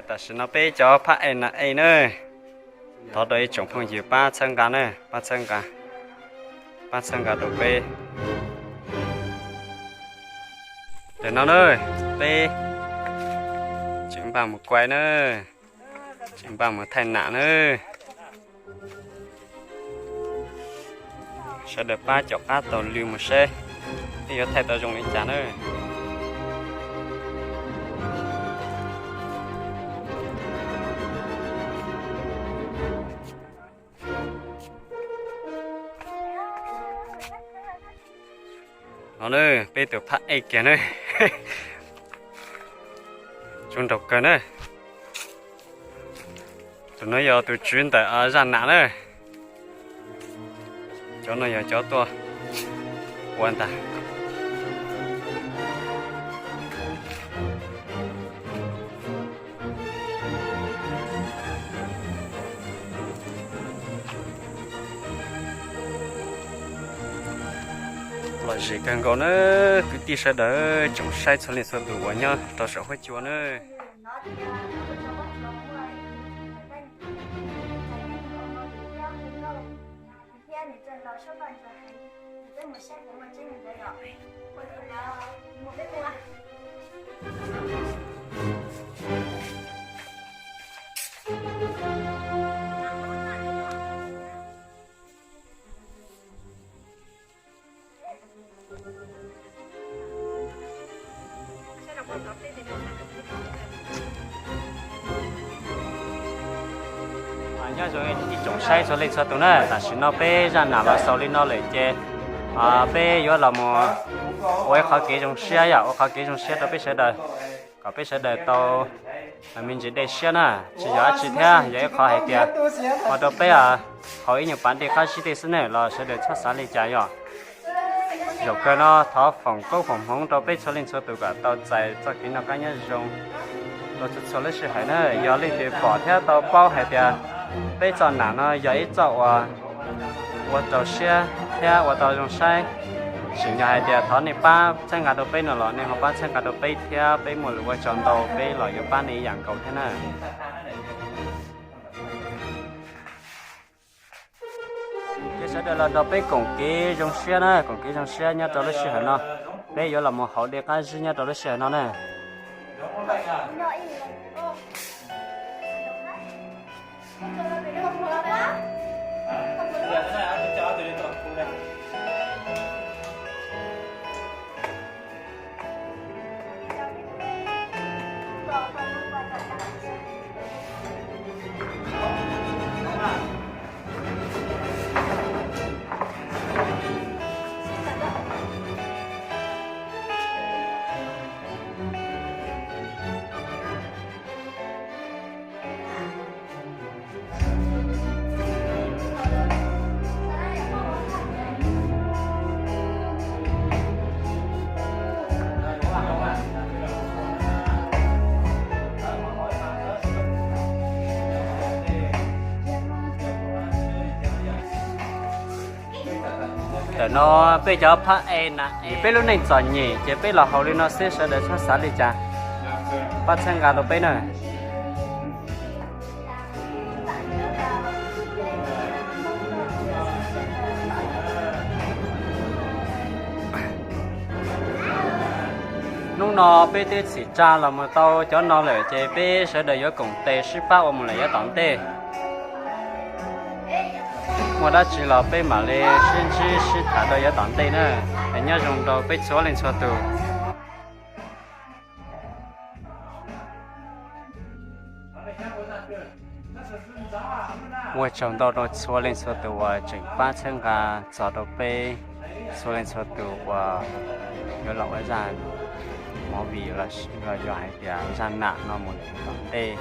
Tam sim no peb cov phab ej nam ej na, thov rau ib tsoom phooj ywg pab txhawb nqa na, pab txhawb nqa, pab txhawb nqa rau peb. Tam no na, peb tseem npaj mus kuai na, tseem npaj mus thaij nam na. Sawv daws pab caum qab taug lw mus seb peb yuav thaij tau zoo li cas na. No na, peb tus phab ej kiag na, tsuas nraug kawg na. Tus no yog tus tswv ntawm zaj nam na. Cov no yog cov tuaj ua ntag. Lom zem kawg nkaus na, kwv tij sawv daws tsoom saib txhua leej txhua tus uas nyob rau saum huab cua na. Nyob zoo ib tsoom saib txhua leej txhua tus na, tam sim no peb zaj nam los xaus li no lawm ces peb yuav los mus ua ib qhov kev zoo siab yom, ua qhov kev zoo siab rau peb sawv daws, kom peb sawv daws tau me ntsis dej siab na, tsis yog dab tsi thiab, yog ib qhov hais tias ua rau peb haus ib nyuag pas dej qab zib tej xwb ne los sawv daws txhob xav li cas yom. Zaum kawg no thov foom koob foom hmoov rau peb txhua leej txhua tus kom tau txais txoj kev noj qab nyob zoo rau txhua txhua lub sij hawm na. Yog leej twg pom thiab tau paub hais tias peb txoj nam no yog ib txoj uas ua rau siab thiab ua tau zoo saib, tseem yog hais tias thov nej pab txhawb nqa rau peb no los nej ho pab txhawb nqa rau peb thiab, peb muaj lus ua tsaug ntau peb los yuav pab nej ib yam nkaus thiab na. Ces sawv daws los nrog peb koom kev zoo siab na, koom kev zoo siab nyob rau lub sij hawm no. Peb yuav los mus haus dej qab zib nyob rau lub sij hawm no na. Ntawm no peb cov phab ej na, peb lub neej txom nyem ces peb los haus li no xwb, sawv daws txhob xav li cas, pab txhawb nqa rau peb na. Hnub no peb twb txhim tsa los mus tau cov no lawm ces peb sawv daws yuav koom tes sib pab ua mus lawm yav tom ntej. Muaj dab tsi los peb mam li sib ntsib sib tham rau yav tom ntej na. Es nyob zoo rau peb txhua leej txhua tus. Ua tsaug ntau rau txhua leej txhua tus uas tseem pab txhawb nqa txog rau peb txhua leej txhua tus uas yuav los ua zaj movie los yog hais tias zaj nam no mus lawm tom ntej.